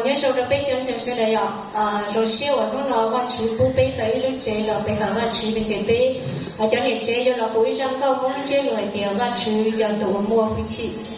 Nyob zoo rau peb cov ntseeg sawv daws yom, zoo siab uas hnub no Vajtswv pub peb tau ib lub tsev los pe hawm Vajtswv, ces peb cov niam tsev yuav los hu ib zaj nkauj Hmoob ntsiab lus hais tias Vajtswv yog tus uas muaj hwj chim.